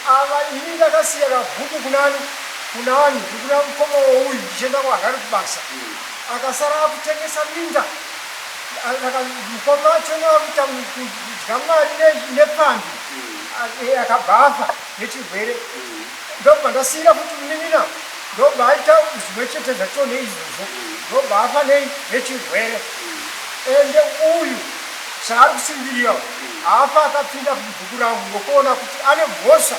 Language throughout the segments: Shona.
Ava ini ndakasiya kabhuku kunani kunani ndikuna mukoma wouyu ndichienda kuHarare kubasa akasara akutengesa minda mukoma wacho akuita kudya mari nepfambi akabva afa nechirwere ndobva ndasiira futi munin'ina ndobva aita zvimwe chete zvacho neizvozvo ndobva afa nei nechirwere ende uyu zvaari kusimbirira haafa akapinda mubhuku rangu ngokuona kuti ane mhosva.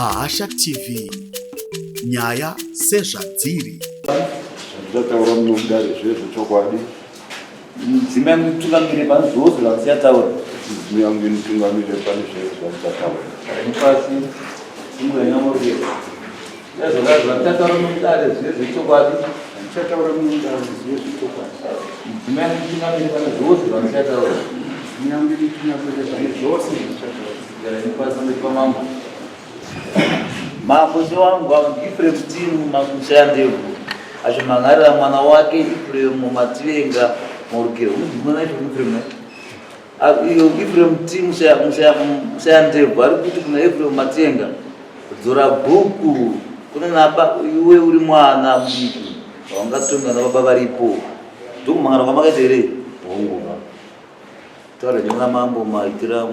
Pahasha TV nyaya sezvadziri. Zvandichatauura muno mudare zvezvechokwadi. Mudzimai yangu itungamire pane zvose zvandichataura. Mudzimai yangu initungamire pane zvese zvandichataura. Pasi ingoyanyamuruke. Zvandichatauura mudare zvive zvechokwadi. Zvandichataura mudare zvive zvechokwadi. Mudzimai yangu itungamire pane zvose zvandichataura. Mudzimai yangu initungamire pane zvose zvandichataura. Garai pasi pamberi pamambo. Mambo sewangu ava ndiEphraim Tinu Makushandebvu achimhan'arira mwana wake Ephraim Mativenga Morukiro. Unozvimona Ephraim ne? Iyo Ephraim T Musayandebvu ari kuti kuna Ephraim Mativenga dzora bhuku kuna naba iwe uri mwana mudiki waungatonga nababa varipo. Ndokumhan'ara kwamakaita here? Hongu. Taura nyora mambo maitira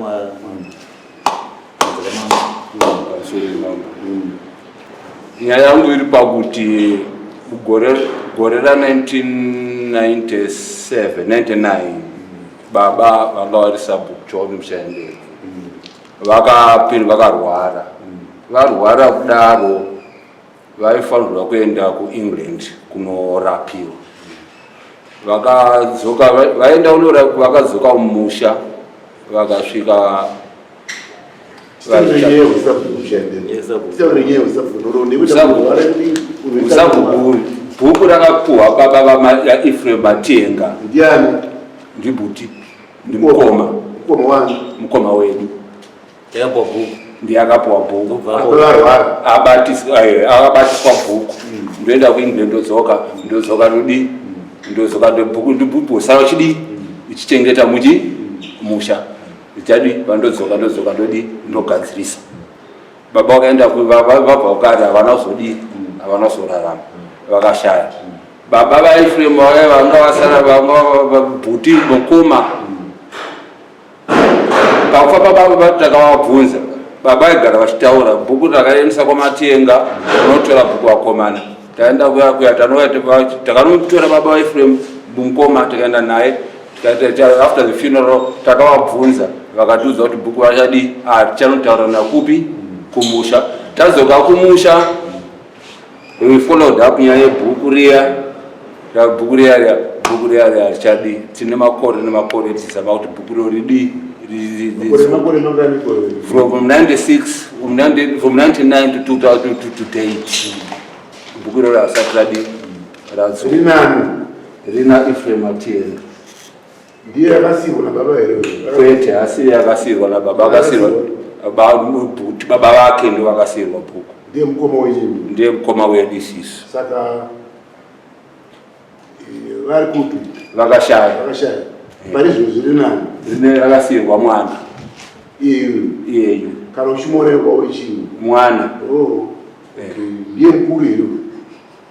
Nyaya yangu iri pakuti gore gore ra 1997 99 baba vanga vari sabhuku John Mushaendera vakapinda vakarwara varwara kudaro vaifanirwa kuenda kuEngland kunorapiwa vakadzoka vaenda kunorapwa vakadzoka mumusha vakasvika bhuku rakapuhwa baba vaEfrem Matienga ndiani ndibhuti ndimukoma mukoma wedu Yakapuwa bhuku. Ndiye akapuwa bhuku. Arwara. Abatiswa akabatiswa bhuku. Ndoenda kuEngland ndodzoka, ndodzoka ndodi ndodzoka ndobhuku ndibhuku sara chidi ichichengeta muchi musha. Ichadi vandodzoka ndodzoka ndodi ndogadzirisa. Baba vakaenda vabva kukare havana kuzodii havana kuzorarama vakashaya. Baba vaEfrem vanga vasara vanga bhuti mukoma Pakufa baba takavabvunza, baba vaigara vachitaura bhuku takaendesa kwaMatenga unotora bhuku vakomana. Taenda kuya kuya takanotora baba vaEfrem mukoma tikaenda naye after the funeral takavabvunza vakatiudza kuti bhuku vachadii ah, tichanotaura nakupi kumusha tadzoka kumusha We followed up nyaya yebhuku riya bhuku riya riya bhuku riya riya richadii tine makore nemakore tichizama kuti bhuku ro ridii from 96 from 99 to 2000 to, to date bhuku iroro hasati radii radzoka rina Ephraim Atieno Ndiye akasirwa nababa here uyu? Kwete, asiri akasirwa nababa, akasirwa bhuti baba vake ndo vakasirwa bhuku. Ndiye mukoma wenyu? Ndiye mukoma wedu isisu. Saka eh, vari kupi? Vakashaya. Vakashaya. Eh. Pari zviro zviri nani? Rine rakasirwa mwana. Iyeyu. Iyeyu. Kana uchimorerwa uri chii? Mwana. Oh. Eh. Ndiye mukuru here?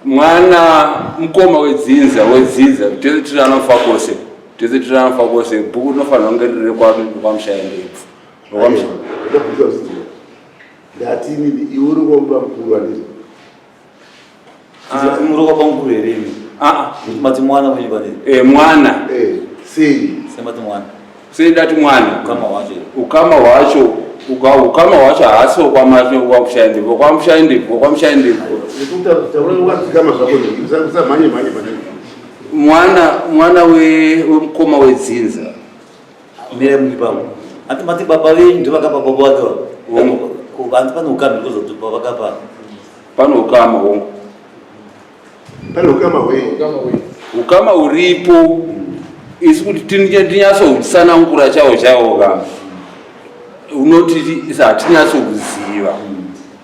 Mwana mukoma wedzinza wedzinza tese tiri anofa kwose tese tiri anofa kwose bhuku rinofanira kunge riri rekwamushayandebvu Ndati inini iwe uri kwababa mukuru handiti? Ah. Muri kwababa mukuru here imi? Ah, ah. Mati mwana kwenyu pane? Eh, mwana. Eh, sei? Sei mati mwana? Sei ndati mwana? Ukama hwacho. Ukama hwacho ukama hwacho haasi wekwamushaindebvu kwamushaindebvu kwamushaindebvu. Mwana mwana wemukoma wedzinza. Mire muri pavo. Anti mati baba venyu ndivo vakapa baba wake wa. Hongu. Anti pane ukama kuzoti vakapa. Pane ukama hongu. Pane ukama hwei? Ukama uripo isu kuti tinyatsoutsanangura chawo chawo ka unoti isu hatinyatsokuziva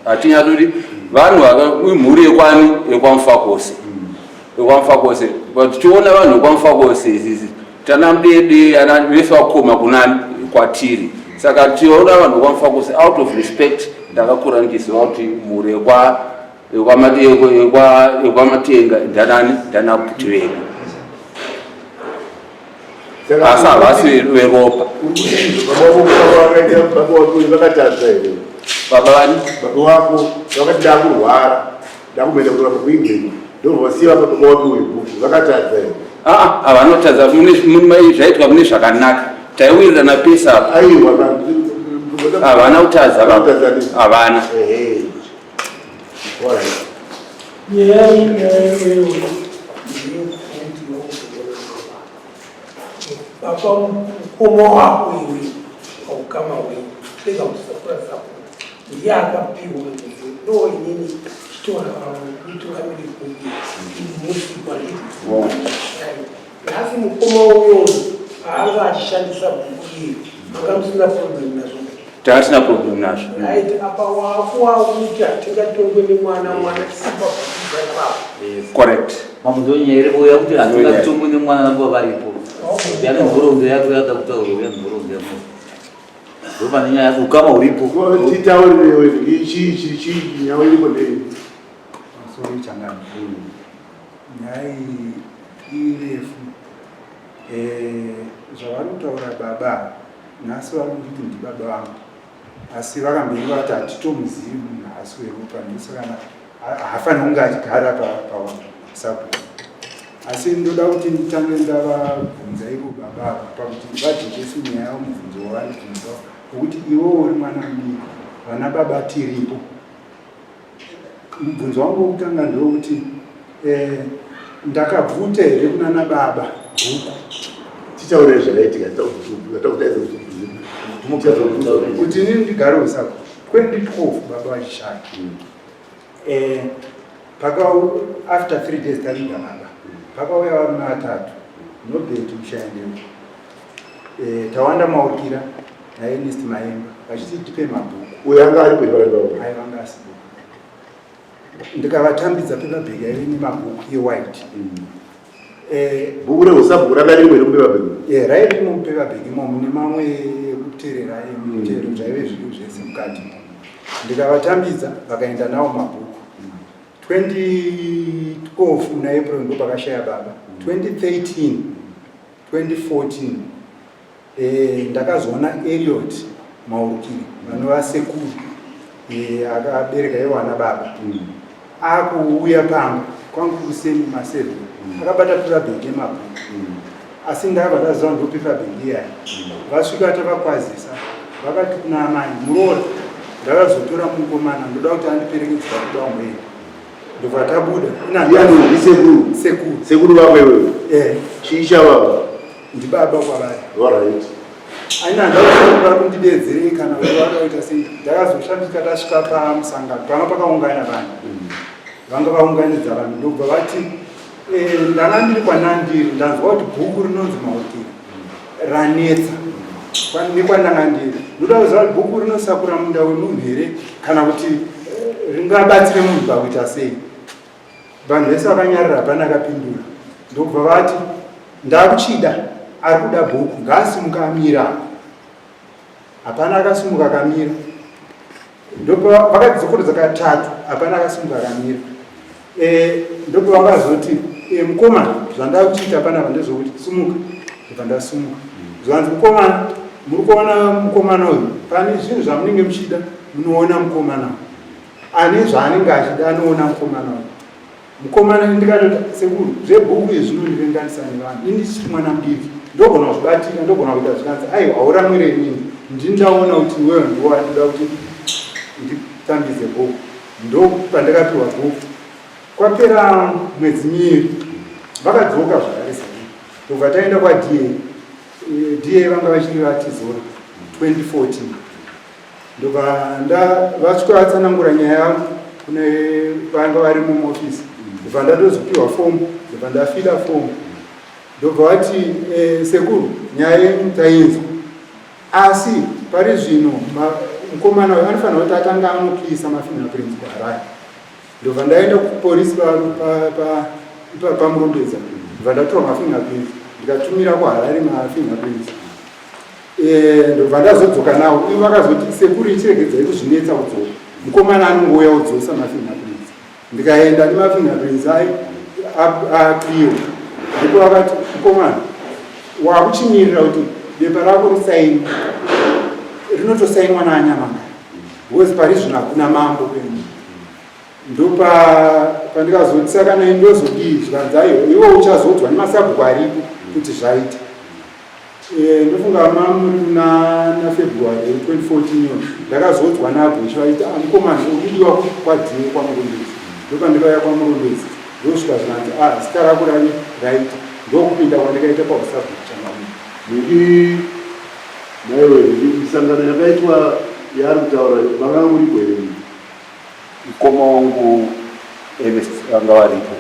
hatinyatsoti vanhu imhuri yekwani yekwamufakose. VekwaMufakose, tichiona vanhu vekwaMufakose isisi tana mudede ana vese vakoma kunani kwatiri, saka tiona vanhu vekwaMufakose out of respect. Ndakakura ndichiziva kuti mhuri yekwaMatenga ndanani, ndanaputi vedu, asi havasi veropa. Baba wako vakatadza here? Baba vani? Baba wako vakati, "Ndakurwara, ndakumboenda kurapa kuEngland," ndobva vasiya baba wako uyu bhuku. Vakatadza here? Aa, havanotadza. Zvaitwa mune zvakanaka, taiwirirana pese apa. Aiwa. Havana kutadza baba, havana. Ehe, alright. Nyaya iyi, nyaya iyoyo ndeyekuti baba mukoma wako iwe paukama hwenyu, rega kusakura sakura, ndiye akapiwa kunzi ndo inini chitora mutungamiri kunge musikwa. Nhasi mukoma uyo paanga achishandisa bhuku iri, manga musina problem nazvo? Taasina problem nazvo. Right, apa wakuwakuti hatingatongwe nemwana, mwana chisimba bhuku. Correct. Mambo, nyaya iripo yakuti hatingatongwe nemwana namba varipo. Yana nhoroondo yako yada kutaura, uya nhoroondo yako, ndopane nyaya yako, ukama huripo. Titaurirewe, chii chii chii, nyaya iripo ndei? Sorry changani, nyaya iyi irefu. Zvavari kutaura baba nhasi, vari kuti ndibaba vangu, asi vakambenge vati hatitomuzivi munhu, haasi weropa, ndosakana haafaniri kunge achigara pasabhuku. Asi ndoda kuti nditange ndavabvunza ivo baba ava pakuti vajekese nyaya yavo. Mubvunzo wavari bvunza wekuti iwewo uri mwana mudiki, vana baba tiripo. Mubvunzo wangu wekutanga ndewekuti ndakabvuta here kunana baba bhuku? Titaurire zvakaitika. Kuti inini ndigare usapo 2012 baba vachishaya, paka after 3 days taviga baba, pakauya varume vatatu: Nobert Mushayandeu, Tawanda Maukira naEnest Maemba, vachiti tipe mabhuku. Uyo anga aripo here vakati baba? Aiva, anga asipo. Ndikavatambidza paper bag yaive nemabhuku yewhite. Bhuku reusabhuku ranga ririmo here mupaper bag? Rairimo mupaper bag imomo, nemamwe ekuterera, emutero, zvaive zviri zvese mukati. Ndikavatambidza, vakaenda nawo mabhuku. 2012 muna April ndo pakashaya baba. 2013, 2014 ndakazoona Eliot Maurukire, vanova sekuru akabereka iwana baba, akuuya pamba kwangu kuseni ma7, akabata paper bag yemabhuku, asi ndakabva ndaziva ndo paper bag iyayi. Vasvika tavakwazisa, vakati kuna amai, "Muroora, ndakazotora mukomana, ndoda kuti andiperekedze pakuda umweni." Ndobva tabuda. Ndiani? Ndisekuru? Sekuru. Sekuru vako iwewe? Eh. Chii chavava? Ndibaba kwavari. Alright. Aina ndakuva kundidedzerei kana kuti vakaita sei. Ndakazoshamisika tasvika pamusangano panga pakaungana vanhu, vanga vaunganidza vanhu, ndobva vati, "Ndanga ndiri kwanandiri, ndanzwa kuti bhuku rinonzi Mautiri ranetsa nekwandanga ndiri. Ndoda kuziva kuti bhuku rinosakura munda wemunhu here, kana kuti ringabatsire munhu pakuita sei?" Vanhu vese vakanyarara, hapana akapindura. Ndobva vati, "Ndakuchida, ari kuda bhuku ngaasimuka amira." Hapana akasimuka akamira. Ndopa vakadzokorodza katatu, hapana akasimuka akamira. Ndopa vakazoti, "Mukomana, zvandaa kuchiita panapa ndezvokuti sumuka." Ndobva ndasumuka. Zvanzi, "Mukomana, muri kuona mukomana uyu, pane zvinhu zvamunenge muchida munoona mukomana uyu. Ane zvaanenge achida anoona mukomana uyu." Mukomana, ndikatoti, "Sekuru, zvebhuku izvi zvinondivenganisa nevanhu, ini ndichiri mwana mudiki, ndogona kuzvibatira, ndogona kuita." Zvikanzi, "Aiwa, hauramwire inini, ndini ndaona kuti iwewe ndiwo kuti nditambidze bhuku." Ndo pandakapiwa bhuku. Kwapera mwedzi 2 vakadzoka zvakare sekuru, ndobva taenda kwaDA. DA vanga vachiri vaTizora 2014. Ndobva vasvika vatsanangura nyaya yangu kune vanga vari muofisi, ndobva ndatozopiwa fomu, ndobva ndafila fomu. Ndobva vati, "Sekuru, nyaya yenyu tainzwa, asi pari zvino mukomana uyu anofanira kuti atanga anopisa mafingerprints kuHarare." Ndobva ndaenda kupolisi. paMurombedza ndobva ndatora mafingerprints ndikatumira kuHarare mafingerprints. Ndobva ndazodzoka nawo. Ivo vakazoti, sekuru, ichiregedzai kuzvinetsa kudzoka, mukomana anongouya udzosa mafingerprints. Ndikaenda nemafingerprints aclear. Ndipo vakati, mukomana, wakuchimirira kuti bepa rako risainwe, rinotosainwa naanyamangara because pari zvino hakuna mambo kwenyu. Ndopa pandikazoti, saka nai ndozodii? Zvikanzi, aiwa, iwe uchazodzwa nemasabhuku aripo kuti zvaita. Ndofunga mamuri naFebruary 2014 iyo ndakazodzwa nagosha vaiti, amukomana, uri kudiwa kwadhiwe kwaMurondezi. Ndopandikauya kwaMurondezi, ndosvika zvikanzi, a zita rako rari raita. Ndokupinda kwandikaita pausabhuku, changamire. Niki maiwe, misangano yakaitwa yaari kutaura, vanga muripo here? Mukoma wangu Ernest vanga varipo.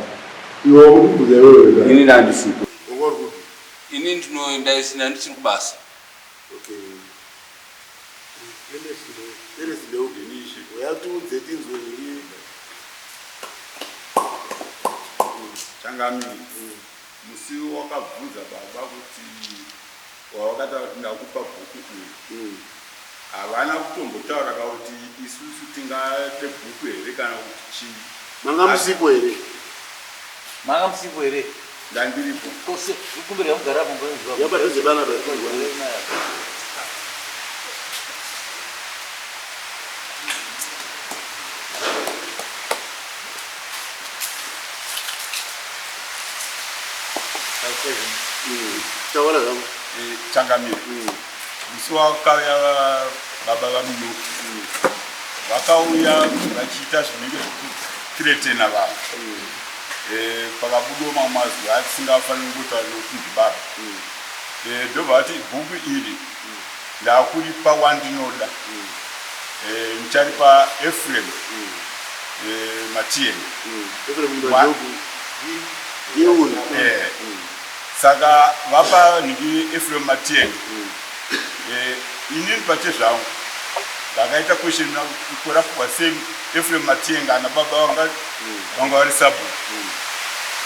Iwe wakutibvunza iwewe. Ini ndandisipo. Wanga uri kupi? Ini ndinoenda isina, ndichiri kubasa. Okay. Ernest ndeupi? Uyatiudze tinzwe. Changamire, musi wakabvunza baba kuti wawakataura kuti ndakupa bhuku uyu, havana kutombotaura ka kuti isusu tingade bhuku here kana kuti chii. Manga musipo here? Manga musipo here? Ndandiripo. Kose kukumbira mugara apo. Yapadhuze bana. Taura zvangu. Changamire, musi wakauya baba vaMunoki, vakauya vachiita zvinenge zvekuthreatena vanhu. Pakabudiwa mamwe mazwi atisingafaniri kutaura nekuti ndibaba. Ndobva vati, bhuku iri ndakuripa wandinoda. Ndicharipa Efrem Matieni. Saka vapa nhingi Efrem Matieni. Inini pache zvangu ndakaita question kurapwa sei Efrem Matienga ana baba vanga vari sabhuku.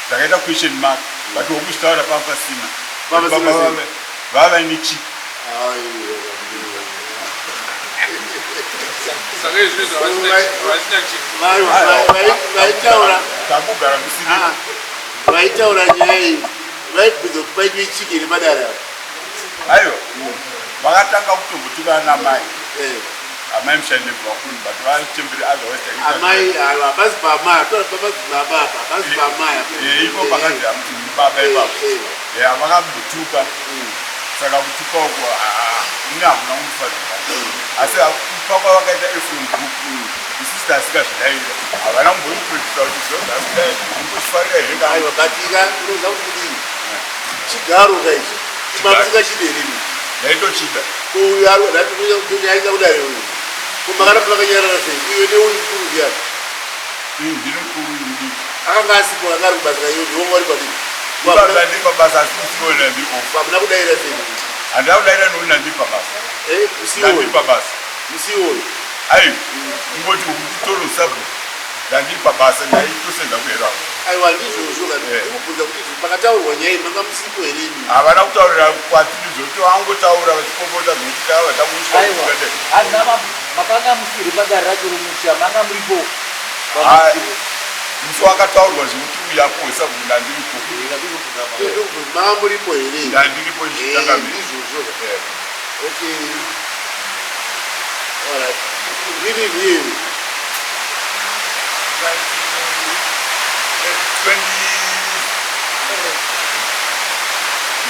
Ndakaita question mark, but wokuzvitaura panga pasina. Baba vava nechi Saka izvi zvavasina chi Vaitaura takugara kusiri. Vaitaura nyaya iyi vaibvunza kuti paitwe chiki nemadare ava? Aiwa, vakatanga kutombotukana namai, amai Mushandebvu vakuru, but vachemberi otherwise taita- Amai hapasi paamai, papazi baba apa, hapasi paamai apa. Ipo pakanzi baba ipapo. Vakambotuka. Saka kutuka uko ini hamuna kundifadzira, asi kupa kwavakaita Efrem book, isusu tasikazvidaira. Havana kumboiprojekta kuti zvozakudai mukuzvifarira here kana Aiwa, batika unoziva kuti kudii, chigaro kaichi mamusingachide rini? Ndaitochida. Uyu aida kudare uyu, ko makaramba makanyarara sei? Iwe neuyu mukuru ndiani? Ini ndini mukuru, ndidiki. Akanga asipo, anga ari kubasa. Iwe ndiwonga uri padii? Ibasa, ndiri pabasa, asi musiwo ndandiri off. Hamuna kudaira sei? Handina kudaira nokuti ndandiri pabasa. Musi Ndandiri iwoyo? pabasa. Musi iwoyo? Ai, kungoti kutoro sabhuku, ndandiri pabasa, ndaitosenza kuherawo. Aiwa, ndizvozvo kana ndikubvunza kuti izvi pakataurwa nyaya iyi manga musipo here imi? Havana kutaurira kwatiri zvokuti vangotaura vachipopota zvokuti tava Aiwa, handina makanga musiri padare racho romusha, manga muripo? Musi wakataurwa zvekuti uyu apuwe sabhuku, ndandiripo. Manga muripo here? Ndandiripo, chitangamiri. Ndizvozvo. Okay, alright, ndini ndini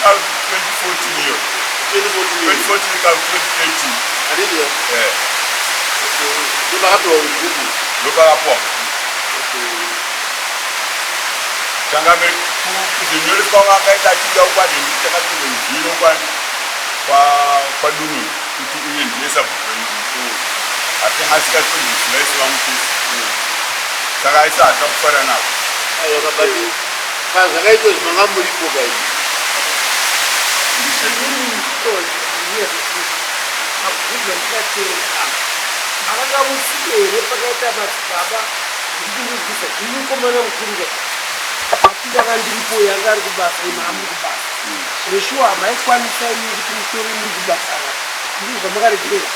2014 iyo, 2014 kana 2013. Handiti? Eh. Ndopakapiwa bhuku? Ndopakapuwa. Changamire, kuzonyoreswa kwakaita achiuya kwanhingi, takatozozviro kwadununu kuti uye ndiye sabhuku wedu, asi asikatoziva isi vamutisi, saka isi hatina kufara navo. Aiwa, but pazvakaitwa izvi manga muripo kai? Inini abvunza ndikateera, makanga musiko here pakaita madzibaba? Ndikundibvisa, ndiri mukomana mukuru ka. Ndanga ndiripo yanga ari kubasa imi amuri kubasa. Zveshuwa hamaikwanisa imi kuti mutore muri kubasa. Ndizvo zvamakaregerera.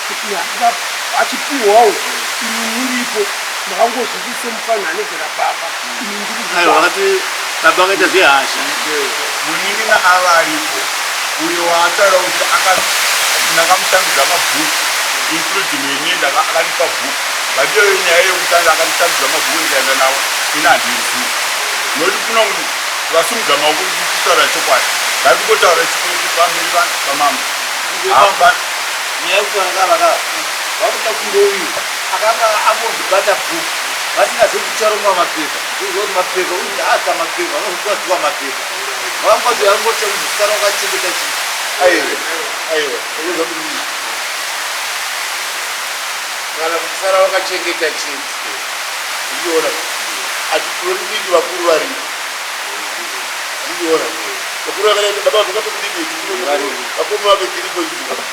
Kuti achipiwawo imi muripo makangozviti semufanhu anegara baba. Imi ndiri kubasa. Aiwa vakati baba vakaita zvehasha. Munin'ina ava aripo uyo waataura kuti ndakamutambidza mabhuku including ini akandipa bhuku but iyoyo nyaya yekutanga akanditambidza mabhuku ndikaenda nawo ini handiizivi nokuti kuno vasimudza maoko kuti titaura chokwadi ngatingotaura chikuti pamberi pamambo. Nyaya yekutaura kavaka vakuda kunge uyu akanga ambozvibata bhuku vasingazivi kuti charongwa mapepa uziva kuti mapepa uzi aka mapepa vanozokuwa mapepa vangoti vangoti kuti sara wakachengeta chii. Aiwa, aiwa, unoziva kuti kana kusara wakachengeta chete uchiona atikurondiki vakuru varipo uchiona vakuru vakaita baba vakatokudiki vakoma vake tiripo ichiona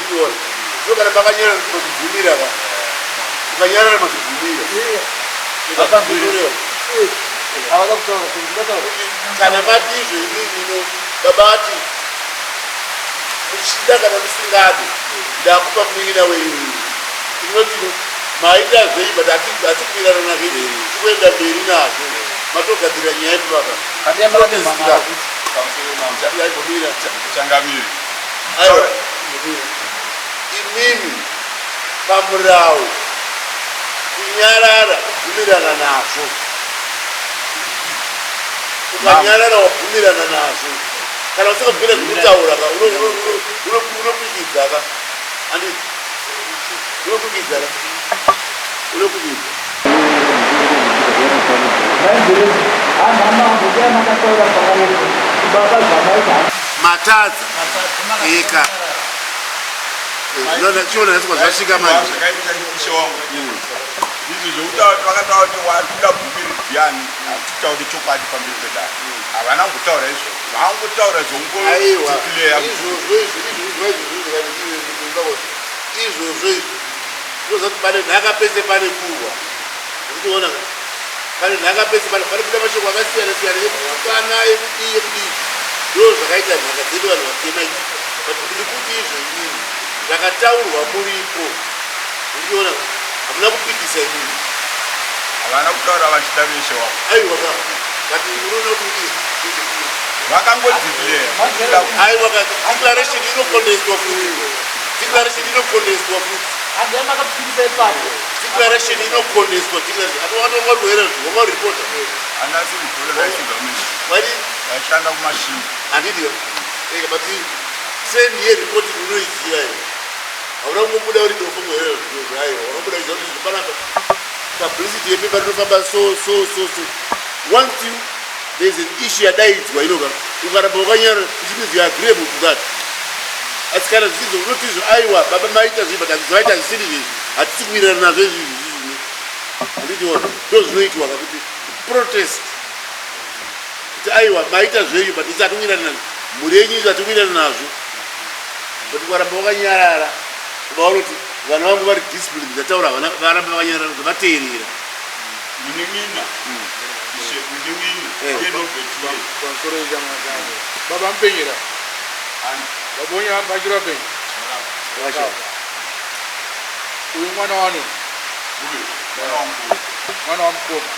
uchiona so kana makanyarara mazobvumira ka ukanyarara mazobvumira. Havada kutaura kuti ndataura. Kana mati izvo imimi baba ati muchida kana musingade ndakupa munin'ina wenyu inoti maita zvei but hatikuwirirana nazvo tikuenda mberi nazvo matogadzira nyaya ipapaka. Aimbomira. Changamire. Aiwa, imimi pamurau kunyarara kubvumirana nazvo. Ukanyarara wabvumirana nazvo. Kana usingabvumira zvekutaura ka unokwikidza ka anditi unokwikidza ka unokwikidza. Matadza eka chiona nhasi kwazvasvika manje. Zvakaita ishe wangu izvi zvekutaura kuti vakataura kuti wari kuda bhuku iri ndiani hatitauri chokwadi pamberi pedare havana kumbotaura izvozvo vangotaura Aiwa, zvongodeclare. Izvozvo izvo izvozvo izvo izvozvo izvo ndozati pane nhaka pese pane kurwa urikuona ka pane nhaka pese pane panobuda mashoko akasiyana siyana ekutukana ekudii ekudii ndo zvakaita nhaka dzedu vanhu vatema izvi but ndiri kuti izvo inini zvakataurwa muripo urikuona ka hamuna kupikisa inini. Havana kutaura vachida veshe wavo. Aiwa ka but unoona kuti Vakangodeclare. Aiwa ka declaration inocontestwa futi, declaration inocontestwa futi. Handai makapikisa ipapo. Declaration inocontestwa, declaration atowatongarwera zvinongaripota. Handasi kugore ndaishinga misi. Wadi. Ndaishanda kumashini. Handidi eka but trend yeripoti unoiziva iyo hauna kungobuda uri dofo muherero zvinhu aiwa wakabuda iziva kuti zvipanapa publicity yepepa rinofamba so so so so once you there is an issue yadaidzwa inoka ukaramba wakanyara which means you are agreeable to that. Asi kana zvichizo unoti izvo aiwa baba maita zvi but zvaita zvisiri zvezvi hatisi kuwirirana nazvo izvi izvi handiti ona ndo zvinoitwa ka kuti protest kuti aiwa maita zvenyu but isi hatiwirirana nazvo mhuri yenyu izvi hatiwirirana nazvo but ukaramba wakanyarara ukaona kuti vana vangu vari discipline zvataura varamba vakanyarara zvavateerera. Munin'ina ishe munin'ina iye Nobert iye. Pamusoro ichamwazavo. Baba mupenyera. Baba wenyu vachiri vapenyu. Uyu mwana wani? Uyu mwana wangu. Mwana wamukoma.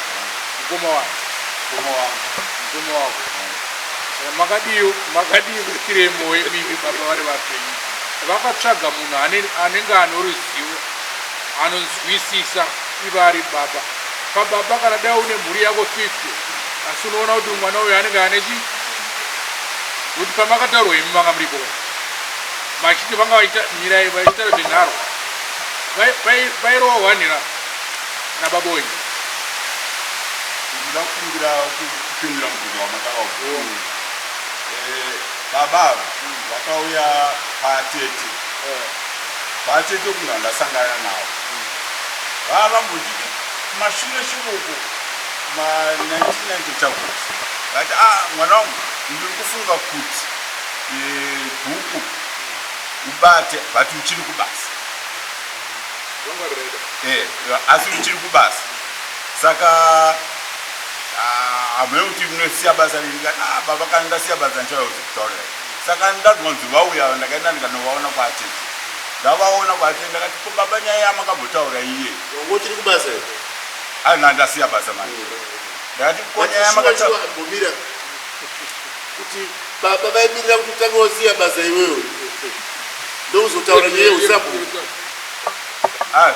Mukoma wani? Mukoma wangu. Mukoma wako. Saka makadii makadii kutirei moyo imimi baba vari vapenyu. Vakatsvaga munhu anenge ane ruzivo anonzwisisa iva ari baba. Pababa kana dai une mhuri yako 50 asi unoona kuti mwana uyu anenge ane chi kuti pamakataurwa imi manga muripo machiti vanga vachiita mirai vachiita zvenharo vairohwa nhera nababa wenyu. Ndinoda kukumbira kupindura mubvunzo wamakavaubvunza. Baba ava vakauya patete patete kunhu andasangana navo vava vambonditi kumashure shure uko ma 1990 chakuti vati a mwana wangu ndiri kufunga kuti bhuku ubate but uchiri kubasa asi uchiri kubasa saka Ah, hamene kuti munosiya basa rini ndikati ah baba kana ndasiya basa ndichauya kuzokutaurirai saka ndazonzi vauya ndakaenda ndikanovaona kwaatete ndavaona kwaatete ndakati ko baba nyaya yamakambotaura iye Wanga uchiri kubasa here? Ah, na ndasiya basa manje ndakati ko nyaya yamakataura Mbomira kuti baba vaimirira kuti utange wasiya basa iwewe ndokuzotaura nyaya yeusabhuku. Ah,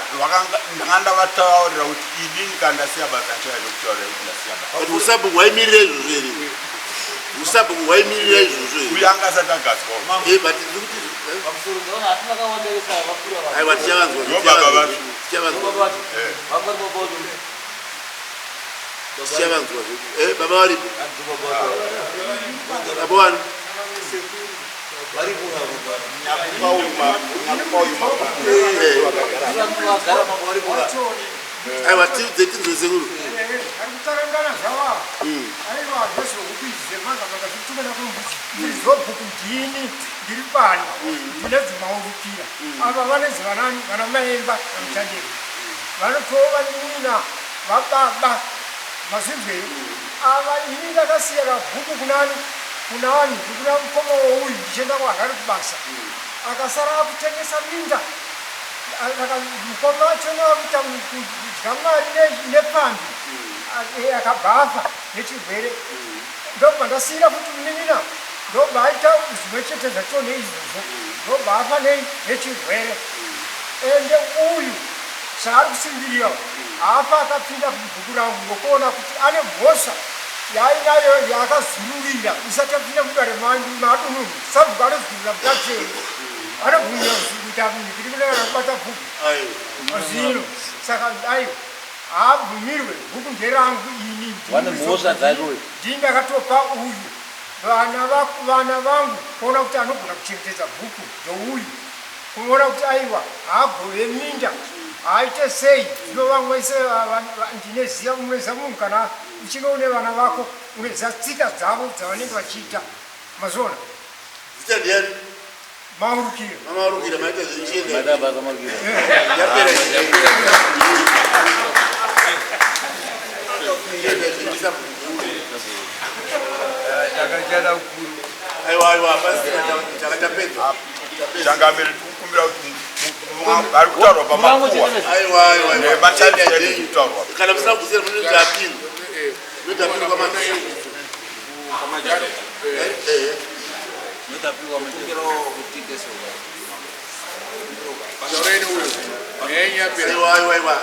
ndanga ndavataurira kuti inini kana ndasiya basa ndichauya ndokutaurira kuti ndasiya basa. But usabhuku hwaimirira izvozvo here? Usabhuku hwaimirira izvozvo here? Uyu anga asati agadzwa. Eh, but ndiri kuti Pamusoro ndaona asi vakawanderesa vakura vanhu. aiwa tichavanzwa. Ndivo baba vacho. Tichavanzwa. Baba vacho. Vanga vari baba vacho. Tichavanzwa zvedu. Eh, baba varipo. Baba vacho. Baba wani? Varipo navo baba. Eh, Vagara mambo varipo. aiwa tiudze tinzwe sekuru. Ari kutarangana zvava aiwa ndozvokuize manga manga zvikutumira kumbudzi ndizobhuku ndini ndiri pano ndine dzimaurukira ava vanezi vanani vana maemba vamuchanderi vanotova nina vababa mazinzwei ava ini ndakasiya kabhuku kunani kunani ndikuna mukoma wouyu ndichienda kuharare kubasa akasara akutengesa minda mukoma wachona wakuita kudya mari nepfambi akabva afa nechirwere ndobva ndasiira futi munin'ina ndobva aita zvimwe chete zvacho neizvozvo ndobva afa nei nechirwere ende uyu zvaari kusimbirira haafa akapinda mubhuku rangu ngokuona kuti ane mhosva yaainayo yaakazururira isati apinda mudare madununu sabhuku anozururira mukadzi anobvumira kuita mhikiri kune kana kubata bhuku zvino saka aiwa haabvumirwe bhuku nderangu ini Vane mhosva dzake uyu. ndini ndakatopa uyu vana vana vangu kuona kuti anogona kuchengetedza bhuku ndouyu kuona kuti aiwa haagove minda haaite sei zvino vamwe se ndineziva unoziva munhu kana uchinge une vana vako unoziva tsika dzavo dzavanenge vachiita mazviona Zita ndiani? Maurukira. Mamaurukira maita zvichienda. Maita basa maurukira. Yapera. Chienda chiendesa Takachada kukuru. Aiwa aiwa pasina takatapedza. Changamire tikukumbira kuti vari kutaurwa pamakuwa. Aiwa aiwa. Nemachandi ari kutaurwa. Kana musina kuziva munoita appeal. Munoita appeal kwamajani. Eh. Taureni uyo. Nyaya yapera. Aiwa aiwa aiwa.